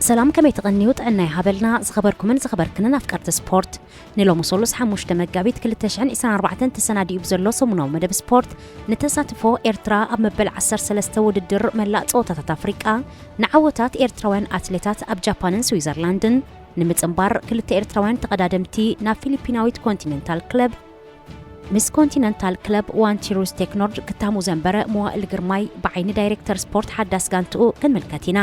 ሰላም፣ ከመይ ትቐንዩ? ጥዕና ይሃበልና። ዝኸበርኩምን ዝኸበርክንን ኣፍቀርቲ ስፖርት፣ ንሎሚ ሰሉስ ሓሙሽተ መጋቢት ክልተ ሽሕን ዕስራን ኣርባዕተን ተሰናዲኡ ብዘሎ ሰሙናዊ መደብ ስፖርት፣ ንተሳትፎ ኤርትራ ኣብ መበል ዓሰርተ ሰለስተ ውድድር መላእ ጸወታታት ኣፍሪቃ፣ ንዓወታት ኤርትራውያን ኣትሌታት ኣብ ጃፓንን ስዊዘርላንድን፣ ንምጽንባር ክልተ ኤርትራውያን ተቐዳደምቲ ናብ ፊሊፒናዊት ኮንቲነንታል ክለብ፣ ምስ ኮንቲነንታል ክለብ ዋንቲሩስ ቴክኖርድ ክታሙ ዘንበረ መዋእል ግርማይ ብዓይኒ ዳይሬክተር ስፖርት ሓዳስ ጋንትኡ ክንምልከት ኢና።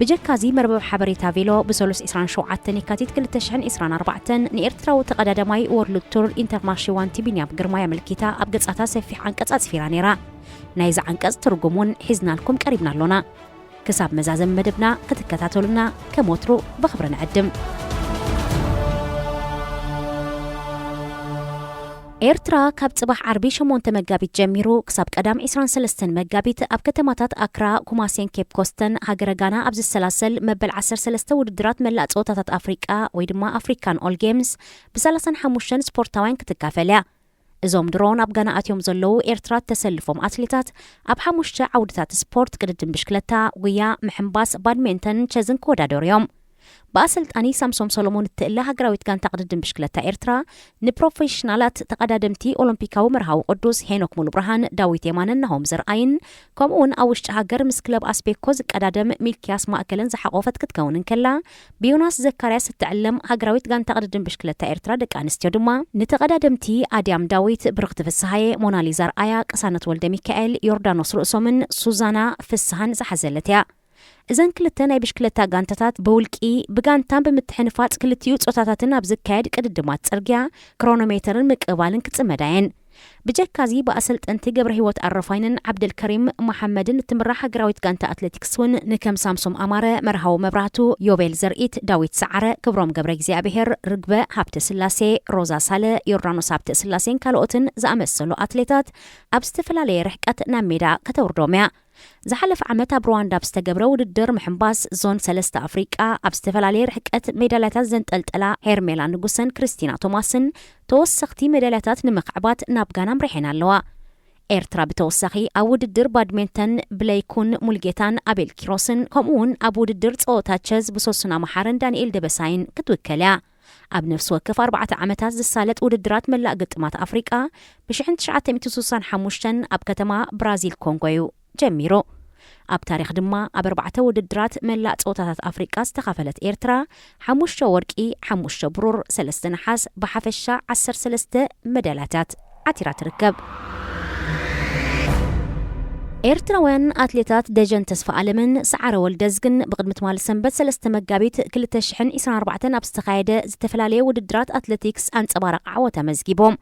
ብጀካዚ መርበብ ሓበሬታ ቬሎ ብሰሉስ ዕስራን ሸውዓተን የካቲት ክልተ ሽሕን ዕስራን ኣርባዕተን ንኤርትራዊ ተቐዳዳማይ ወርልድ ቱር ኢንተርማርሼ ዋንቲ ቢንያም ግርማይ ኣመልኪታ ኣብ ገጻታ ሰፊሕ ዓንቀጽ ኣጽፊራ ነይራ። ናይዚ ዓንቀጽ ትርጉም እውን ሒዝናልኩም ቀሪብና ኣሎና። ክሳብ መዛዘም መደብና ክትከታተሉና ከም ወትሩ ብኽብሪ ንዕድም። ኤርትራ ካብ ጽባሕ ዓርቢ ሸሞንተ መጋቢት ጀሚሩ ክሳብ ቀዳም ዕስራን ሰለስተን መጋቢት ኣብ ከተማታት ኣክራ፣ ኩማሴን ኬፕ ኮስተን ሃገረ ጋና ኣብ ዝሰላሰል መበል ዓሰርተ ሰለስተ ውድድራት መላእ ጸወታታት ኣፍሪቃ ወይ ድማ ኣፍሪካን ኦል ጌምስ ብሰላሳን ሓሙሽተን ስፖርታውያን ክትካፈል እያ። እዞም ድሮ ናብ ጋና ኣትዮም ዘለዉ ኤርትራ እተሰልፎም ኣትሌታት ኣብ ሓሙሽተ ዓውድታት ስፖርት ቅድድም ብሽክለታ፣ ጉያ፣ ምሕንባስ፣ ባድሜንተን ቸዝን ክወዳደሩ እዮም። ብኣሰልጣኒ ሳምሶም ሰሎሞን እትእለ ሃገራዊት ጋንታ ቅድድም ብሽክለታ ኤርትራ ንፕሮፌሽናላት ተቐዳደምቲ ኦሎምፒካዊ መርሃዊ ቅዱስ ሄኖክ ሙሉብርሃን፣ ዳዊት የማነን ናሆም ዘርኣይን፣ ከምኡውን ኣብ ውሽጢ ሃገር ምስ ክለብ ኣስቤኮ ዝቀዳደም ሚልኪያስ ማእከልን ዝሓቖፈት ክትከውን እንከላ፣ ብዮናስ ዘካርያስ እትዕለም ሃገራዊት ጋንታ ቅድድም ብሽክለታ ኤርትራ ደቂ ኣንስትዮ ድማ ንተቐዳደምቲ ኣድያም ዳዊት፣ ብርኽቲ ፍስሃየ፣ ሞናሊዛ ኣርኣያ፣ ቅሳነት ወልደ ሚካኤል፣ ዮርዳኖስ ርእሶምን ሱዛና ፍስሃን ዝሓዘለት እያ። እዘን ክልተ ናይ ብሽክለታ ጋንታታት ብውልቂ፣ ብጋንታን ብምትሕንፋጽ ክልቲኡ ጾታታትን ኣብ ዝካየድ ቅድድማት ጽርግያ፣ ክሮኖሜተርን ምቅባልን ክጽመዳ እየን። ብጀካዚ ብኣሰልጠንቲ ገብረ ህይወት ኣረፋይንን ዓብደልከሪም መሓመድን እትምራሕ ሃገራዊት ጋንታ ኣትሌቲክስ እውን ንከም ሳምሶም ኣማረ፣ መርሃዊ መብራህቱ፣ ዮቤል ዘርኢት፣ ዳዊት ሰዓረ፣ ክብሮም ገብረ እግዚኣብሔር፣ ርግበ ሃብተ ስላሴ፣ ሮዛ ሳለ፣ ዮርዳኖስ ሃብተ ስላሴን ካልኦትን ዝኣመሰሉ ኣትሌታት ኣብ ዝተፈላለየ ርሕቀት ናብ ሜዳ ከተውርዶም እያ። ዝሓለፈ ዓመት ኣብ ሩዋንዳ ኣብ ዝተገብረ ውድድር ምሕንባስ ዞን ሰለስተ ኣፍሪቃ ኣብ ዝተፈላለየ ርሕቀት ሜዳልያታት ዘንጠልጠላ ሄርሜላ ንጉሰን ክርስቲና ቶማስን ተወሰኽቲ ሜዳልያታት ንምኽዕባት ናብ ጋና ኣምሪሐን ኣለዋ። ኤርትራ ብተወሳኺ ኣብ ውድድር ባድሜንተን ብለይኩን ሙልጌታን ኣቤል ኪሮስን ከምኡውን ኣብ ውድድር ጸወታ ቸዝ ብሶሱና መሓርን ዳንኤል ደበሳይን ክትውከል እያ። ኣብ ነፍሲ ወከፍ ኣርባዕተ ዓመታት ዝሳለጥ ውድድራት መላእ ግጥማት ኣፍሪቃ ብ ሽሕን ትሽዓተ ሚእትን ስሳን ሓሙሽተን ኣብ ከተማ ብራዚል ኮንጎ እዩ ጀሚሩ። ኣብ ታሪኽ ድማ ኣብ ኣርባዕተ ውድድራት መላእ ጸወታታት ኣፍሪቃ ዝተኻፈለት ኤርትራ ሓሙሽተ ወርቂ፣ ሓሙሽተ ብሩር፣ ሰለስተ ነሓስ፣ ብሓፈሻ ዓሰርተ ሰለስተ መዳልያታት ዓቲራ ትርከብ። ኤርትራውያን ኣትሌታት ደጀን ተስፋ ኣለምን ሰዓረ ወልደዝግን ብቕድሚ ትማሊ ሰንበት ሰለስተ መጋቢት ክልተ ሽሕን ዕስራን ኣርባዕተን ኣብ ዝተኻየደ ዝተፈላለየ ውድድራት ኣትሌቲክስ ኣንጸባራቕ ዓወት ኣመዝጊቦም።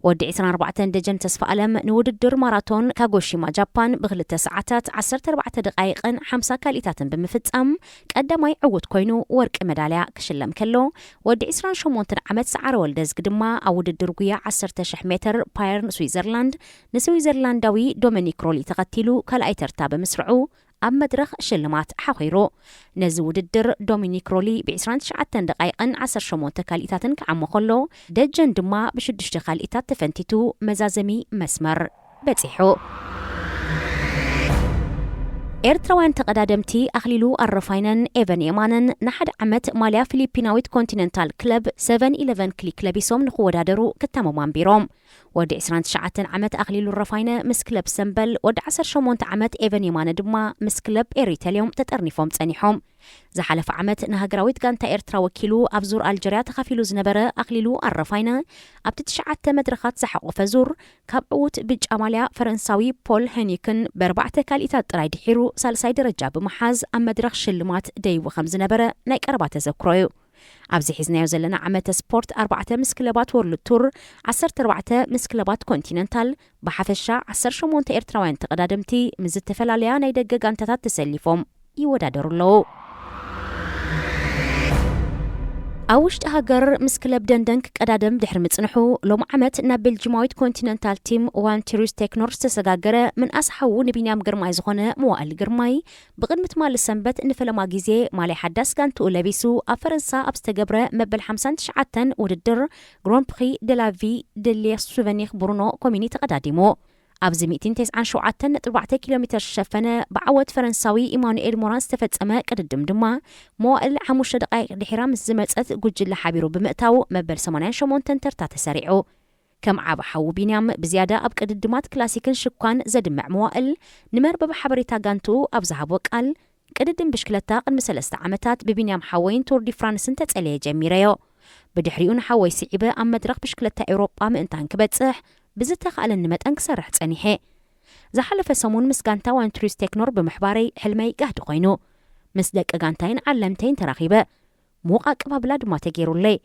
ወዲ ዕስራን ኣርባዕተን ደጀን ተስፋ ኣለም ንውድድር ማራቶን ካጎሺማ ጃፓን ብክልተ ሰዓታት ዓሰርተ ኣርባዕተ ደቃይቕን ሓምሳ ካልኢታትን ብምፍጻም ቀዳማይ ዕዉት ኮይኑ ወርቂ መዳልያ ክሽለም ከሎ፣ ወዲ ዕስራን ሸሞንተን ዓመት ሰዓረ ወልደዝግ ድማ ኣብ ውድድር ጉያ ዓሰርተ ሽሕ ሜትር ፓየርን ስዊዘርላንድ ንስዊዘርላንዳዊ ዶሚኒክ ሮሊ ተኸቲሉ ካልኣይ ተርታ ብምስርዑ ኣብ መድረኽ ሽልማት ሓኺሩ። ነዚ ውድድር ዶሚኒክ ሮሊ ብ ዕስራን ትሽዓተን ደቓይቕን ዓሰርተ ሸሞንተ ካልኢታትን ክዓሞ ከሎ፣ ደጀን ድማ ብሽዱሽተ ካልኢታት ተፈንቲቱ መዛዘሚ መስመር በጺሑ። ኤርትራውያን ተቐዳደምቲ ኣኽሊሉ ኣረፋይነን ኤቨን የማነን ንሓደ ዓመት ማልያ ፊሊፒናዊት ኮንቲነንታል ክለብ ሰቨን ኢለቨን ክሊክ ለቢሶም ንኽወዳደሩ ክታመሙ ኣንቢሮም። ወዲ ዕስራን ትሽዓተን ዓመት ኣኽሊሉ ኣረፋይነ ምስ ክለብ ሰምበል፣ ወዲ ዓሰርተ ሸሞንተ ዓመት ኤቨን የማነ ድማ ምስ ክለብ ኤሪተል እዮም ተጠርኒፎም ጸኒሖም። ዝሓለፈ ዓመት ንሃገራዊት ጋንታ ኤርትራ ወኪሉ ኣብ ዙር ኣልጀርያ ተኻፊሉ ዝነበረ ኣኽሊሉ ኣረፋይነ፣ ኣብቲ ትሽዓተ መድረኻት ዝሓቖፈ ዙር፣ ካብ ዕዉት ብጫ ማልያ ፈረንሳዊ ፖል ሄኒክን ብኣርባዕተ ካልኢታት ጥራይ ድሒሩ ሳልሳይ ደረጃ ብምሓዝ ኣብ መድረኽ ሽልማት ደይቡ ከም ዝነበረ ናይ ቀረባ ተዘክሮ እዩ። ኣብዚ ሒዝናዮ ዘለና ዓመተ ስፖርት ኣርባዕተ ምስ ክለባት ወርልድ ቱር፣ ዓሰርተ ኣርባዕተ ምስ ክለባት ኮንቲነንታል፣ ብሓፈሻ ዓሰርተ ሸሞንተ ኤርትራውያን ተቐዳደምቲ ምስ ዝተፈላለያ ናይ ደገ ጋንታታት ተሰሊፎም ይወዳደሩ ኣለዉ። ኣብ ውሽጢ ሃገር ምስ ክለብ ደንደን ክቀዳደም ድሕሪ ምጽንሑ፣ ሎም ዓመት ናብ ቤልጂማዊት ኮንቲነንታል ቲም ዋን ቲሪስ ቴክኖር ዝተሰጋገረ ምንኣስ ሓዉ ንቢንያም ግርማይ ዝኾነ መዋእል ግርማይ፣ ብቕድሚ ትማሊ ሰንበት ንፈለማ ግዜ ማልያ ሓዳስ ጋንትኡ ለቢሱ ኣብ ፈረንሳ ኣብ ዝተገብረ መበል ሓምሳን ትሽዓተን ውድድር ግሮን ፕሪ ደ ላ ቪ ደ ሌ ሱቨኒር ብሩኖ ኮሚኒ ተቐዳዲሙ። ኣብዚ ሚእትን ተስዓን ሸውዓተን ነጥቢ ኣርባዕተ ኪሎ ሜተር ዝሸፈነ ብዓወት ፈረንሳዊ ኢማኑኤል ሞራን ዝተፈጸመ ቅድድም ድማ፣ መዋእል ሓሙሽተ ደቓይቕ ድሒራ ምስ ዝመጸት ጉጅለ ሓቢሩ ብምእታው መበል ሰማንያን ሸሞንተን ተርታ ተሰሪዑ። ከም ዓቢ ሓዉ ቢንያም ብዝያዳ ኣብ ቅድድማት ክላሲክን ሽኳን ዘድምዕ መዋእል፣ ንመርበብ ሓበሬታ ጋንትኡ ኣብ ዝሃቦ ቃል፣ ቅድድም ብሽክለታ ቅድሚ ሰለስተ ዓመታት ብቢንያም ሓወይን ቱር ዲ ፍራንስን ተጸልየ ጀሚረዮ። ብድሕሪኡ ንሓወይ ስዒበ ኣብ መድረኽ ብሽክለታ ኤውሮጳ ምእንታን ክበጽሕ ብዝተኻእለኒ መጠን ክሰርሕ ጸኒሐ። ዝሓለፈ ሰሙን ምስ ጋንታ ዋንትሪስ ቴክኖር ብምሕባረይ ሕልመይ ጋህዲ ኮይኑ፣ ምስ ደቂ ጋንታይን ዓለምተይን ተራኺበ። ምዉቕ ኣቀባብላ ድማ ተገይሩለይ።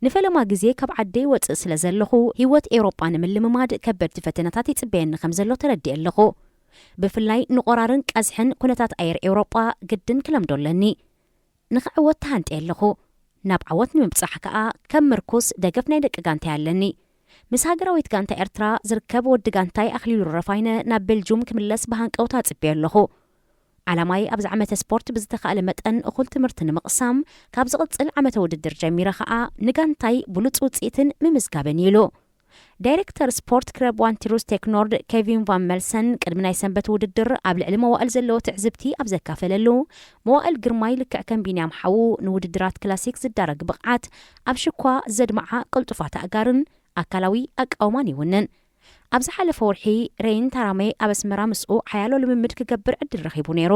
ንፈለማ ግዜ ካብ ዓደይ ወጽእ ስለ ዘለኹ፣ ህይወት ኤውሮጳ ንምልምማድ ከበድቲ ፈተነታት ይጽበየኒ ከም ዘሎ ተረዲኤ ኣለኹ። ብፍላይ ንቆራርን ቀዝሕን ኩነታት ኣየር ኤውሮጳ ግድን ክለምዶ ኣለኒ። ንኽዕወት ተሃንጥየ ኣለኹ። ናብ ዓወት ንምብጻሕ ከኣ ከም ምርኩስ ደገፍ ናይ ደቂ ጋንታይ ኣለኒ። ምስ ሃገራዊት ጋንታ ኤርትራ ዝርከብ ወዲ ጋንታይ ኣኽሊሉ ረፋይነ ናብ ቤልጁም ክምለስ ብሃንቀውታ ጽበዮ ኣለኹ። ዓላማይ ኣብዚ ዓመተ ስፖርት ብዝተኻእለ መጠን እኹል ትምህርቲ ንምቕሳም፣ ካብ ዝቕጽል ዓመተ ውድድር ጀሚረ ኸኣ ንጋንታይ ብሉጽ ውጽኢትን ምምዝጋብን ኢሉ። ዳይሬክተር ስፖርት ክለብ ዋንቲሩስ ቴክኖርድ ኬቪን ቫን መልሰን ቅድሚ ናይ ሰንበት ውድድር ኣብ ልዕሊ መዋእል ዘለዎ ትዕዝብቲ ኣብ ዘካፈለሉ፣ መዋእል ግርማይ ልክዕ ከም ቢንያም ሓዉ ንውድድራት ክላሲክ ዝዳረግ ብቕዓት፣ ኣብ ሽኳ ዘድምዓ ቅልጡፋት ኣእጋርን ኣካላዊ ኣቃውማን ይውንን። ኣብ ዝሓለፈ ወርሒ ሬይን ታራሜ ኣብ ኣስመራ ምስኡ ሓያሎ ልምምድ ክገብር ዕድል ረኺቡ ነይሩ።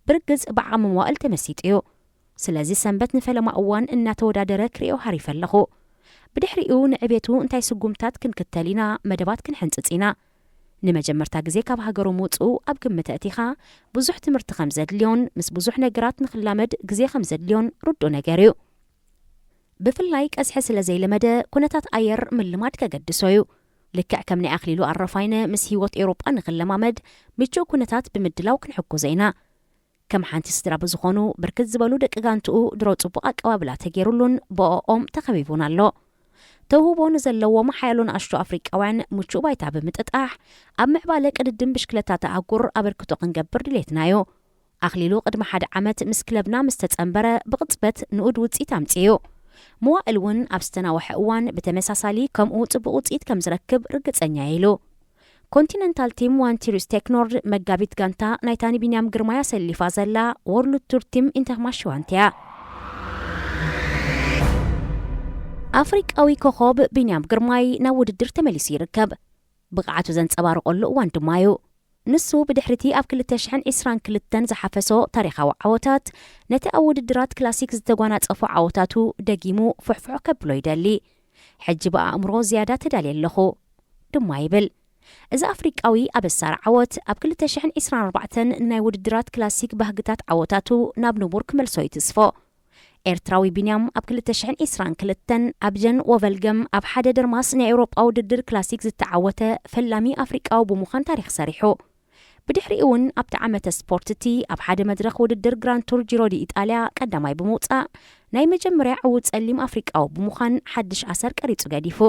ብርግጽ ብዓቕሚ መዋእል ተመሲጡ እዩ። ስለዚ ሰንበት ንፈለማ እዋን እናተወዳደረ ክርእዮ ሃሪፈ ኣለኹ። ብድሕሪኡ ንዕቤቱ እንታይ ስጉምታት ክንክተል ኢና፣ መደባት ክንሕንጽጽ ኢና። ንመጀመርታ ግዜ ካብ ሃገሩ ምውጽኡ ኣብ ግምት ኣእቲኻ፣ ብዙሕ ትምህርቲ ከም ዘድልዮን ምስ ብዙሕ ነገራት ንኽላመድ ግዜ ከም ዘድልዮን ርዱእ ነገር እዩ። ብፍላይ ቀዝሒ ስለ ዘይለመደ፣ ኩነታት ኣየር ምልማድ ከገድሶ እዩ። ልክዕ ከም ናይ ኣኽሊሉ ኣረፋይነ ምስ ህይወት ኤውሮጳ ንኽለማመድ ምቹእ ኩነታት ብምድላው ክንሕግዞ ኢና። ከም ሓንቲ ስድራ ብዝኾኑ ብርክት ዝበሉ ደቂ ጋንትኡ ድሮ ጽቡቕ ኣቀባብላ ተገይሩሉን ብኦኦም ተኸቢቡን ኣሎ። ተውህቦ ንዘለዎም ሓያሎ ንኣሽቱ ኣፍሪቃውያን ምቹእ ባይታ ብምጥጣሕ፣ ኣብ ምዕባለ ቅድድም ብሽክለታት ኣህጉር ኣበርክቶ ክንገብር ድሌትና እዩ። ኣኽሊሉ ቅድሚ ሓደ ዓመት ምስ ክለብና ምስ ተጸንበረ ብቕጽበት ንኡድ ውጽኢት ኣምጺኡ እዩ። መዋእል እውን ኣብ ዝተናወሐ እዋን ብተመሳሳሊ ከምኡ ጽቡቕ ውጽኢት ከም ዝረክብ ርግጸኛ እየ ኢሉ። ኮንቲነንታል ቲም ዋን ቲሪስ ቴክኖርድ መጋቢት ጋንታ ናይታ ንቢንያም ግርማይ ኣሰሊፋ ዘላ ወርልድ ቱር ቲም ኢንተርማሽዋንት እያ። ኣፍሪቃዊ ኮኾብ ቢንያም ግርማይ ናብ ውድድር ተመሊሱ ይርከብ። ብቕዓቱ ዘንጸባርቐሉ እዋን ድማ እዩ። ንሱ ብድሕሪቲ ኣብ ክልተ ሽሕን ዕስራን ክልተን ዝሓፈሶ ታሪኻዊ ዓወታት፣ ነቲ ኣብ ውድድራት ክላሲክ ዝተጓናጸፎ ዓወታቱ ደጊሙ ፍሕፍሕ ከብሎ ይደሊ። ሕጂ ብኣእምሮ ዝያዳ ተዳልየ ኣለኹ ድማ ይብል። እዚ ኣፍሪቃዊ ኣበሳሪ ዓወት ኣብ ክልተ ሽሕን ዕስራን ኣርባዕተን ንናይ ውድድራት ክላሲክ ባህግታት ዓወታቱ ናብ ንቡር ክመልሶ ይትስፎ። ኤርትራዊ ቢንያም ኣብ ክልተ ሽሕን ዕስራን ክልተን ኣብ ጀን ወቨልገም ኣብ ሓደ ደርማስ ናይ ኤውሮጳ ውድድር ክላሲክ ዝተዓወተ ፈላሚ ኣፍሪቃዊ ብምዃን ታሪኽ ሰሪሑ። ብድሕሪኡ እውን ኣብቲ ዓመተ ስፖርት እቲ ኣብ ሓደ መድረኽ ውድድር ግራንድ ቱር ጂሮ ዲ ኢጣልያ ቀዳማይ ብምውጻእ ናይ መጀመርያ ዕዉት ጸሊም ኣፍሪቃዊ ብምዃን ሓድሽ ኣሰር ቀሪጹ ገዲፉ።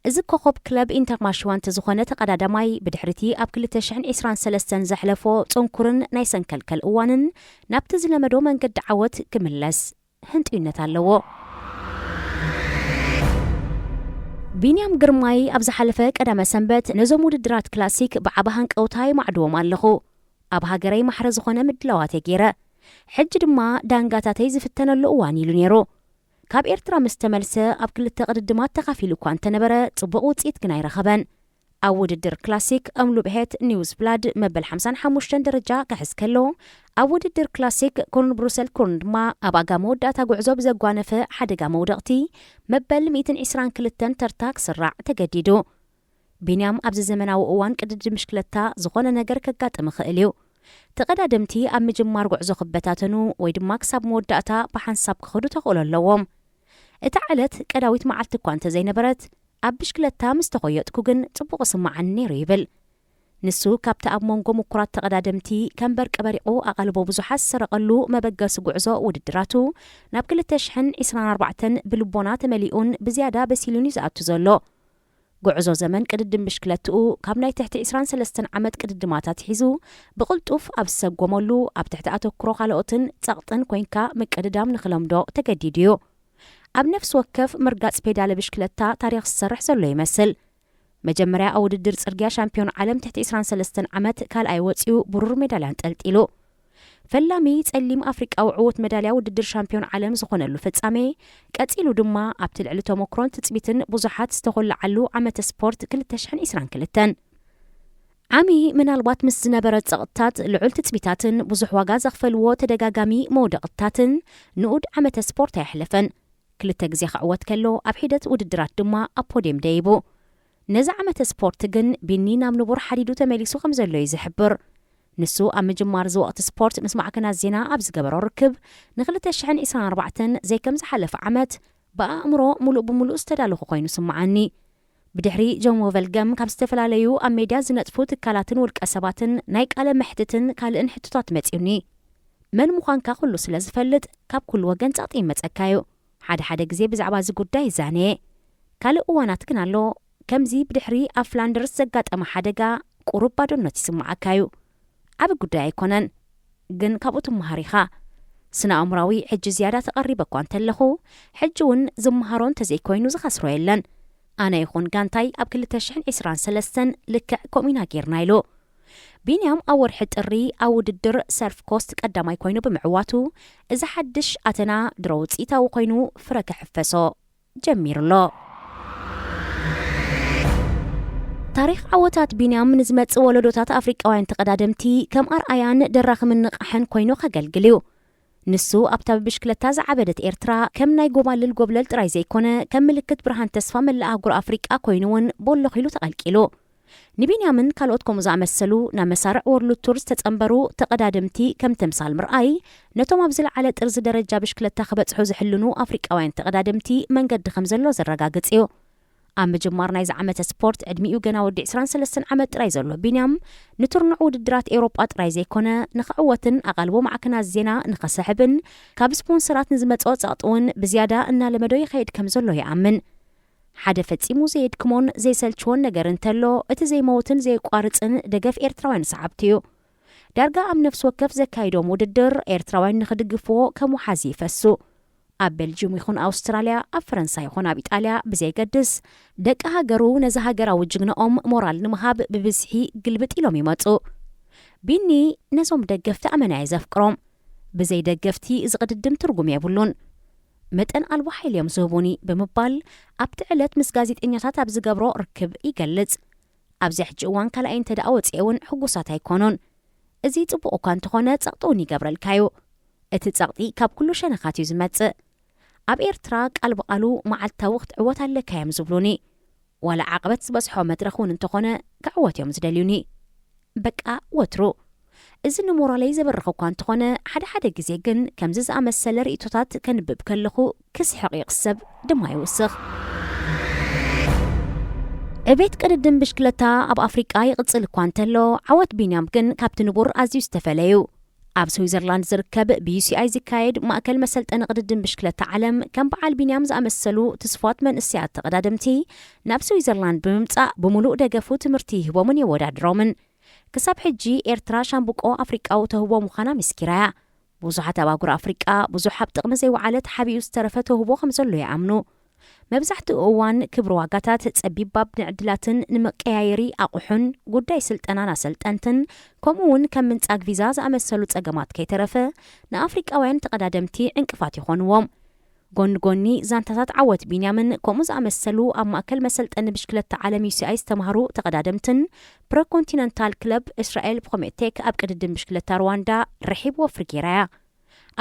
እዚ ኮኾብ ክለብ ኢንተርማሽዋንት ዝኾነ ተቐዳዳማይ ብድሕሪቲ ኣብ ክልተ ሽሕን ዕስራን ሰለስተን ዘሕለፎ ጽንኩርን ናይ ሰንከልከል እዋንን ናብቲ ዝለመዶ መንገዲ ዓወት ክምለስ ህንጥዩነት ኣለዎ። ቢንያም ግርማይ ኣብ ዝሓለፈ ቀዳመ ሰንበት ነዞም ውድድራት ክላሲክ ብዓቢ ሃንቀውታ ይማዕድዎም ኣለኹ። ኣብ ሃገረይ ማሕረ ዝኾነ ምድላዋት እየ ገይረ። ሕጂ ድማ ዳንጋታተይ ዝፍተነሉ እዋን ኢሉ ነይሩ። ካብ ኤርትራ ምስ ተመልሰ ኣብ ክልተ ቅድድማት ተኻፊሉ እኳ እንተነበረ ጽቡቕ ውጽኢት ግን ኣይረኸበን። ኣብ ውድድር ክላሲክ እምሉብሄት ኒውስ ብላድ መበል ሓምሳን ሓሙሽተን ደረጃ ክሕዝ ከሎ፣ ኣብ ውድድር ክላሲክ ኮርን ብሩሰል ኮርን ድማ ኣብ ኣጋ መወዳእታ ጉዕዞ ብዘጓነፈ ሓደጋ መውደቕቲ መበል ሚእትን ዕስራን ክልተን ተርታ ክስራዕ ተገዲዱ። ቢንያም ኣብዚ ዘመናዊ እዋን ቅድድም ብሽክለታ ዝኾነ ነገር ከጋጥም ይኽእል እዩ። ተቐዳደምቲ ኣብ ምጅማር ጉዕዞ ክበታተኑ ወይ ድማ ክሳብ መወዳእታ ብሓንሳብ ክኸዱ ተኽእሎ ኣለዎም። እታ ዕለት ቀዳዊት መዓልቲ እኳ እንተዘይነበረት፣ ኣብ ብሽክለታ ምስ ተኾየጥኩ ግን ጽቡቕ ይስምዓኒ ነይሩ ይብል። ንሱ ካብቲ ኣብ መንጎ ምኩራት ተቐዳደምቲ ከም በርቂ በሪቑ ኣቓልቦ ብዙሓት ዝሰረቐሉ መበገሲ ጉዕዞ ውድድራቱ፣ ናብ ክልተ ሽሕን ዕስራን ኣርባዕተን ብልቦና ተመሊኡን ብዝያዳ በሲሉን እዩ ዝኣቱ ዘሎ። ጉዕዞ ዘመን ቅድድም ብሽክለትኡ ካብ ናይ ትሕቲ ዕስራን ሰለስተን ዓመት ቅድድማት ኣትሒዙ ብቕልጡፍ ኣብ ዝሰጎመሉ፣ ኣብ ትሕቲ ኣተኩሮ ካልኦትን ጸቕጥን ኮይንካ ምቅድዳም ንኽለምዶ ተገዲዱ እዩ። ኣብ ነፍሲ ወከፍ ምርጋጽ ፔዳለ ብሽክለታ ታሪኽ ዝሰርሕ ዘሎ ይመስል። መጀመርያ ኣብ ውድድር ጽርግያ ሻምፒዮን ዓለም ትሕቲ ዕስራን ሰለስተን ዓመት ካልኣይ ወጺኡ ብሩር ሜዳልያ ኣንጠልጢሉ። ፈላሚ ጸሊም ኣፍሪቃዊ ዕዉት መዳልያ ውድድር ሻምፒዮን ዓለም ዝኾነሉ ፍጻሜ፣ ቀጺሉ ድማ ኣብቲ ልዕሊ ተመክሮን ትጽቢትን ብዙሓት ዝተኾለዓሉ ዓመተ ስፖርት ክልተ ሽሕን ዕስራን ክልተን። ዓሚ ምናልባት ምስ ዝነበረ ጸቕጥታት፣ ልዑል ትጽቢታትን ብዙሕ ዋጋ ዘኽፈልዎ ተደጋጋሚ መውደቕታትን ንኡድ ዓመተ ስፖርት ኣየሕለፈን። ክልተ ግዜ ክዕወት ከሎ፣ ኣብ ሒደት ውድድራት ድማ ኣብ ፖድየም ደይቡ። ነዚ ዓመተ ስፖርት ግን ቢኒ ናብ ንቡር ሓዲዱ ተመሊሱ ከም ዘሎ እዩ ዝሕብር። ንሱ ኣብ ምጅማር እዚ ወቕቲ ስፖርት ምስ ማዕከናት ዜና ኣብ ዝገበሮ ርክብ፣ ን ክልተ ሽሕን ዕስራን ኣርባዕተን ዘይከም ዝሓለፈ ዓመት ብኣእምሮ ምሉእ ብምሉእ ዝተዳለኹ ኮይኑ ስምዓኒ። ብድሕሪ ጆሞ ቨልገም ካብ ዝተፈላለዩ ኣብ ሜድያ ዝነጥፉ ትካላትን ውልቀ ሰባትን ናይ ቃለ መሕትትን ካልእን ሕቶታት መጺኡኒ። መን ምዃንካ ኩሉ ስለ ዝፈልጥ ካብ ኩሉ ወገን ጸቕጢ ይመጸካ እዩ። ሓደ ሓደ ግዜ ብዛዕባ እዚ ጉዳይ ይዛነየ። ካልእ እዋናት ግን ኣሎ፣ ከምዚ ብድሕሪ ኣብ ፍላንደርስ ዘጋጠመ ሓደጋ ቁሩብ ባዶነት ይስምዓካ እዩ። ዓቢ ጉዳይ ኣይኮነን፣ ግን ካብኡ ትመሃር ኢኻ። ስነ ኣእምራዊ ሕጂ ዝያዳ ተቐሪበ እኳ እንተለኹ፣ ሕጂ እውን ዝመሃሮ እንተዘይኮይኑ ዝኸስሮ የለን። ኣነ ይኹን ጋንታይ ኣብ ክልተ ሽሕን ዕስራን ሰለስተን ልክዕ ከምኡ ኢና ጌርና ኢሉ። ቢንያም ኣብ ወርሒ ጥሪ ኣብ ውድድር ሰርፍ ኮስት ቀዳማይ ኮይኑ ብምዕዋቱ፣ እዚ ሓድሽ ኣተና ድሮ ውጽኢታዊ ኮይኑ ፍረ ክሕፈሶ ጀሚሩ ኣሎ። ታሪኽ ዓወታት ቢንያም ንዝመጽእ ወለዶታት ኣፍሪቃውያን ተቐዳደምቲ ከም ኣርኣያን ደራኺ ምንቓሕን ኮይኑ ከገልግል እዩ። ንሱ ኣብታ ብብሽክለታ ዝዓበደት ኤርትራ ከም ናይ ጎማልል ጎብለል ጥራይ ዘይኮነ፣ ከም ምልክት ብርሃን ተስፋ መላእ ኣህጉር ኣፍሪቃ ኮይኑ እውን ቦሎኽ ኢሉ ተቐልቂሉ። ንቢንያምን ካልኦት ከምኡ ዝኣመሰሉ ናብ መሳርዕ ወርልድ ቱር ዝተጸንበሩ ተቐዳደምቲ ከም ተምሳል ምርኣይ፣ ነቶም ኣብ ዝለዓለ ጥርዚ ደረጃ ብሽክለታ ክበጽሑ ዝሕልኑ ኣፍሪቃውያን ተቐዳደምቲ መንገዲ ከም ዘሎ ዘረጋግጽ እዩ። ኣብ ምጅማር ናይዚ ዓመተ ስፖርት ዕድሚኡ ገና ወዲ ዕስራን ሰለስተን ዓመት ጥራይ ዘሎ ቢንያም፣ ንትርንዑ ውድድራት ኤውሮጳ ጥራይ ዘይኮነ፣ ንኽዕወትን ኣቓልቦ ማዕከናት ዜና ንኸስሕብን ካብ ስፖንሰራት ንዝመጽኦ ጸቕጢ እውን ብዝያዳ እናለመዶ ይኸይድ ከም ዘሎ ይኣምን። ሓደ ፈጺሙ ዘየድክሞን ዘይሰልችዎን ነገር እንተሎ፣ እቲ ዘይመውትን ዘየቋርጽን ደገፍ ኤርትራውያን ሰዓብቲ እዩ። ዳርጋ ኣብ ነፍሲ ወከፍ ዘካይዶም ውድድር፣ ኤርትራውያን ንኽድግፍዎ ከም ወሓዚ ይፈሱ። ኣብ ቤልጅዩም ይኹን ኣውስትራልያ፣ ኣብ ፈረንሳ ይኹን ኣብ ኢጣልያ ብዘይገድስ፣ ደቂ ሃገሩ ነዚ ሃገራዊ ጅግንኦም ሞራል ንምሃብ ብብዝሒ ግልብጥ ኢሎም ይመጹ። ቢኒ ነዞም ደገፍቲ ኣመና እዩ ዘፍቅሮም። ብዘይ ደገፍቲ እዚ ቅድድም ትርጉም የብሉን። መጠን ኣልቦ ሓይሊ እዮም ዝህቡኒ ብምባል ኣብቲ ዕለት ምስ ጋዜጠኛታት ኣብ ዝገብሮ ርክብ ይገልጽ። ኣብዚ ሕጂ እዋን ካልኣይ እንተ ደኣ ወጺኤ እውን ሕጉሳት ኣይኮኑን። እዚ ጽቡቕ እኳ እንተኾነ ጸቕጢ እውን ይገብረልካ እዩ። እቲ ጸቕጢ ካብ ኩሉ ሸነኻት እዩ ዝመጽእ። ኣብ ኤርትራ ቃል ብቓሉ መዓልታዊ ክትዕወት ኣለካ እዮም ዝብሉኒ። ዋላ ዓቐበት ዝበዝሖ መድረኽ እውን እንተኾነ ክዕወት እዮም ዝደልዩኒ። በቃ ወትሩ። እዚ ንሞራለይ ዘበርኽ እኳ እንተኾነ፣ ሓደ ሓደ ግዜ ግን ከምዚ ዝኣመሰለ ርእይቶታት ከንብብ ከለኹ ክስሕቕ ይቕሰብ ድማ ይውስኽ። ዕቤት ቅድድም ብሽክለታ ኣብ ኣፍሪቃ ይቕጽል እኳ እንተሎ፣ ዓወት ቢንያም ግን ካብቲ ንቡር ኣዝዩ ዝተፈለዩ። ኣብ ስዊዘርላንድ ዝርከብ ብዩሲኣይ ዝካየድ ማእከል መሰልጠኒ ቅድድም ብሽክለታ ዓለም፣ ከም በዓል ቢንያም ዝኣመሰሉ ትስፋት መንእሰያት ተቐዳደምቲ ናብ ስዊዘርላንድ ብምምጻእ ብምሉእ ደገፉ ትምህርቲ ይህቦምን የወዳድሮምን። ክሳብ ሕጂ ኤርትራ ሻምብቆ ኣፍሪቃዊ ተህቦ ምዃና ምስኪራ እያ። ብዙሓት ኣብ ኣህጉር ኣፍሪቃ ብዙሕ ኣብ ጥቕሚ ዘይወዓለ ተሓቢኡ ዝተረፈ ተውህቦ ከም ዘሎ ይኣምኑ። መብዛሕትኡ እዋን ክብሪ ዋጋታት፣ ጸቢብ ባብ ንዕድላትን ንመቀያየሪ ኣቑሑን፣ ጉዳይ ስልጠናን ኣሰልጠንትን፣ ከምኡ እውን ከም ምንጻግ ቪዛ ዝኣመሰሉ ጸገማት ከይተረፈ ንኣፍሪቃውያን ተቐዳደምቲ ዕንቅፋት ይኾንዎም። ጎኒ ጎኒ ዛንታታት ዓወት ቢንያምን ከምኡ ዝኣመሰሉ ኣብ ማእከል መሰልጠኒ ብሽክለታ ዓለም ዩሲኣይ ዝተማህሩ ተቐዳደምትን ፕሮኮንቲነንታል ክለብ እስራኤል ፕሮሜቴክ ኣብ ቅድድም ብሽክለታ ሩዋንዳ ርሒብ ወፍሪ ጌራ እያ።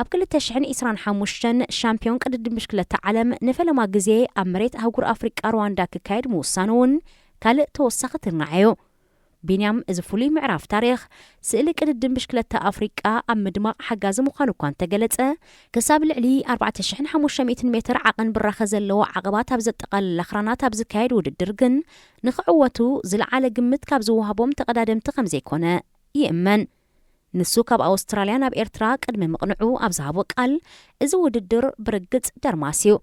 ኣብ ክልተ ሽሕን ዕስራን ሓሙሽተን ሻምፒዮን ቅድድም ብሽክለታ ዓለም ንፈለማ ግዜ ኣብ መሬት ኣህጉር ኣፍሪቃ ሩዋንዳ ክካየድ ምውሳኑ እውን ካልእ ተወሳኺ ትርናዕ እዩ። ቢንያም እዚ ፍሉይ ምዕራፍ ታሪኽ ስእሊ ቅድድም ብሽክለታ ኣፍሪቃ ኣብ ምድማቕ ሓጋዚ ምዃኑ እኳ እንተገለጸ፣ ክሳብ ልዕሊ ኣርባዕተ ሽሕን ሓሙሽተ ሚእትን ሜትር ዓቐን ብራኸ ዘለዎ ዓቐባት ኣብ ዘጠቓልል ኣኽራናት ኣብ ዝካየድ ውድድር ግን ንኽዕወቱ ዝለዓለ ግምት ካብ ዝወሃቦም ተቐዳደምቲ ከም ዘይኮነ ይእመን። ንሱ ካብ ኣውስትራልያ ናብ ኤርትራ ቅድሚ ምቕንዑ ኣብ ዝሃቦ ቃል፣ እዚ ውድድር ብርግጽ ደርማስ እዩ።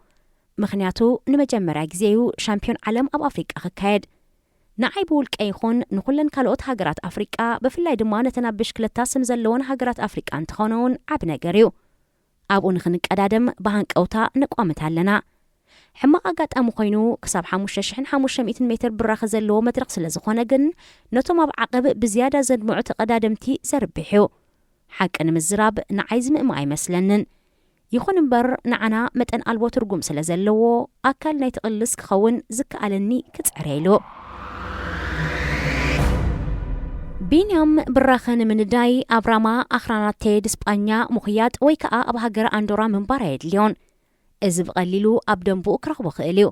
ምኽንያቱ ንመጀመርያ ግዜ እዩ ሻምፒዮን ዓለም ኣብ ኣፍሪቃ ክካየድ። ንዓይ ብውልቀ ይኹን ንኹለን ካልኦት ሃገራት ኣፍሪቃ፣ ብፍላይ ድማ ነተን ኣብ ብሽክለታ ስም ዘለወን ሃገራት ኣፍሪቃ እንተኾነ እውን ዓቢ ነገር እዩ። ኣብኡ ንኽንቀዳደም ብሃንቀውታ ነቋምት ኣለና። ሕማቕ ኣጋጣሚ ኮይኑ፣ ክሳብ ሓሙሽተ ሽሕን ሓሙሽተ ሚእትን ሜትር ብራኸ ዘለዎ መድረኽ ስለ ዝኾነ ግን፣ ነቶም ኣብ ዓቐብ ብዝያዳ ዘድምዑ ተቐዳደምቲ ዘርብሕ እዩ። ሓቂ ንምዝራብ፣ ንዓይ ዝምእማ ኣይመስለንን። ይኹን እምበር፣ ንዓና መጠን ኣልቦ ትርጉም ስለ ዘለዎ፣ ኣካል ናይቲ ቅልስ ክኸውን ዝከኣለኒ ክጽዕር ኢሉ። ቢንያም ብራኸ ንምንዳይ ኣብ ራማ ኣኽራናት ቴድ ስጳኛ ምኽያጥ ወይ ከኣ ኣብ ሃገረ ኣንዶራ ምንባር ኣየድልዮን። እዚ ብቐሊሉ ኣብ ደንብኡ ክረኽቦ ክእል እዩ።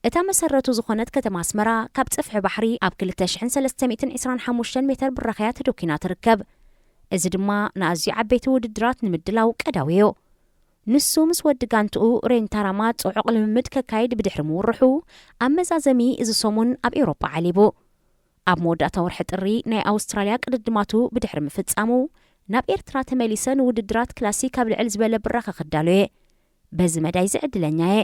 እታ መሰረቱ ዝኾነት ከተማ ኣስመራ ካብ ጽፍሒ ባሕሪ ኣብ ክልተ ሽሕን ሰለስተ ሚእትን ዕስራን ሓሙሽተን ሜተር ብራኸያ ተደኪና ትርከብ። እዚ ድማ ንኣዝዩ ዓበይቲ ውድድራት ንምድላው ቀዳዊ እዩ። ንሱ ምስ ወዲ ጋንትኡ ሬንታራማ ጽዑቕ ልምምድ ከካይድ ብድሕሪ ምውርሑ፣ ኣብ መዛዘሚ እዚ ሰሙን ኣብ ኤውሮጳ ዓሊቡ። ኣብ መወዳእታ ወርሒ ጥሪ ናይ ኣውስትራልያ ቅድድማቱ ብድሕሪ ምፍጻሙ፣ ናብ ኤርትራ ተመሊሰ ንውድድራት ክላሲክ ኣብ ልዕል ዝበለ ብራኸ ክዳሎ እየ። በዚ መዳይ ዝዕድለኛ እየ።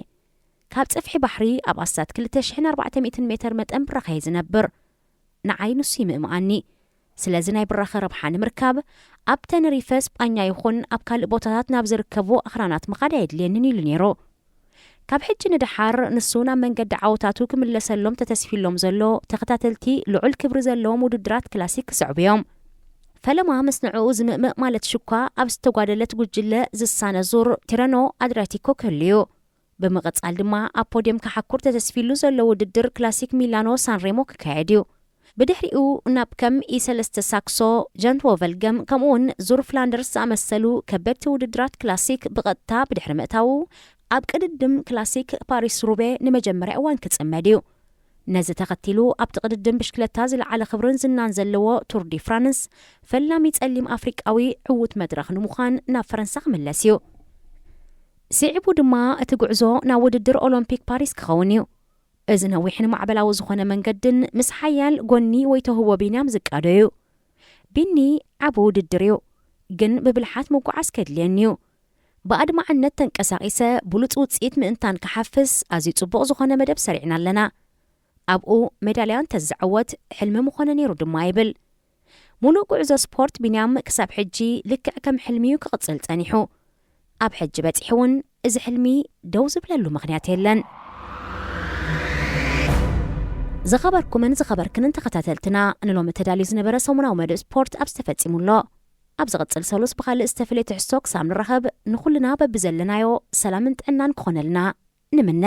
ካብ ጽፍሒ ባሕሪ ኣብ ኣስታት ክልተ ሽሕን ኣርባዕተ ሚእትን ሜተር መጠን ብራኸ እየ ዝነብር። ንዓይ ንሱ ይምእምኣኒ። ስለዚ ናይ ብራኸ ረብሓ ንምርካብ፣ ኣብ ተነሪፈ ስጳኛ ይኹን ኣብ ካልእ ቦታታት ናብ ዝርከቡ ኣኽራናት ምኻድ ኣየድልየንን ኢሉ ነይሩ። ካብ ሕጂ ንደሓር ንሱ ናብ መንገዲ ዓወታቱ ክምለሰሎም ተተስፊሎም ዘሎ ተኸታተልቲ ልዑል ክብሪ ዘለዎም ውድድራት ክላሲክ ክስዕቡ እዮም። ፈለማ ምስ ንዕኡ ዝምእምእ ማለት ሽኳ ኣብ ዝተጓደለት ጉጅለ ዝሳነ ዙር ቲረኖ ኣድሪያቲኮ ክህሉ እዩ። ብምቕጻል ድማ ኣብ ፖድየም ክሓኩር ተተስፊሉ ዘሎ ውድድር ክላሲክ ሚላኖ ሳንሬሞ ክካየድ እዩ። ብድሕሪኡ ናብ ከም ኢ ሰለስተ ሳክሶ፣ ጀንት ወቨልገም ከምኡውን ዙር ፍላንደርስ ዝኣመሰሉ ከበድቲ ውድድራት ክላሲክ ብቐጥታ ብድሕሪ ምእታዉ፣ ኣብ ቅድድም ክላሲክ ፓሪስ ሩቤ ንመጀመርያ እዋን ክጽመድ እዩ። ነዚ ተኸቲሉ ኣብቲ ቅድድም ብሽክለታ ዝለዓለ ክብርን ዝናን ዘለዎ ቱር ዲ ፍራንስ፣ ፈላሚ ጸሊም ኣፍሪቃዊ ዕዉት መድረኽ ንምዃን ናብ ፈረንሳ ክምለስ እዩ። ስዒቡ ድማ እቲ ጉዕዞ ናብ ውድድር ኦሎምፒክ ፓሪስ ክኸውን እዩ። እዚ ነዊሕን ማዕበላዊ ዝኾነ መንገድን ምስ ሓያል ጎኒ ወይ ተውህቦ ቢንያም ዝቃዶ እዩ። ቢኒ ዓቢ ውድድር እዩ፣ ግን ብብልሓት ምጉዓዝ ከድልየኒ እዩ። ብኣድማዕነት ተንቀሳቒሰ ብሉጽ ውጽኢት ምእንታን ክሓፍስ ኣዝዩ ጽቡቕ ዝኾነ መደብ ሰሪዕና ኣለና። ኣብኡ ሜዳልያ እንተዝዕወት ሕልሚ ምኾነ ነይሩ ድማ ይብል። ሙሉእ ጉዕዞ ስፖርት ቢንያም ክሳብ ሕጂ ልክዕ ከም ሕልሚ እዩ ክቕጽል ጸኒሑ። ኣብ ሕጂ በጺሑ እውን እዚ ሕልሚ ደው ዝብለሉ ምኽንያት የለን። ዝኸበርኩምን ዝኸበርክንን ተኸታተልትና፣ ንሎሚ ተዳልዩ ዝነበረ ሰሙናዊ መደብ ስፖርት ኣብዚ ተፈጺሙ ኣሎ። ኣብ ዝቕጽል ሰሉስ ብኻልእ ዝተፈለየ ትሕዝቶ ክሳብ ንራኸብ፣ ንኹልና በብዘለናዮ ሰላምን ጥዕናን ክኾነልና ንምነ።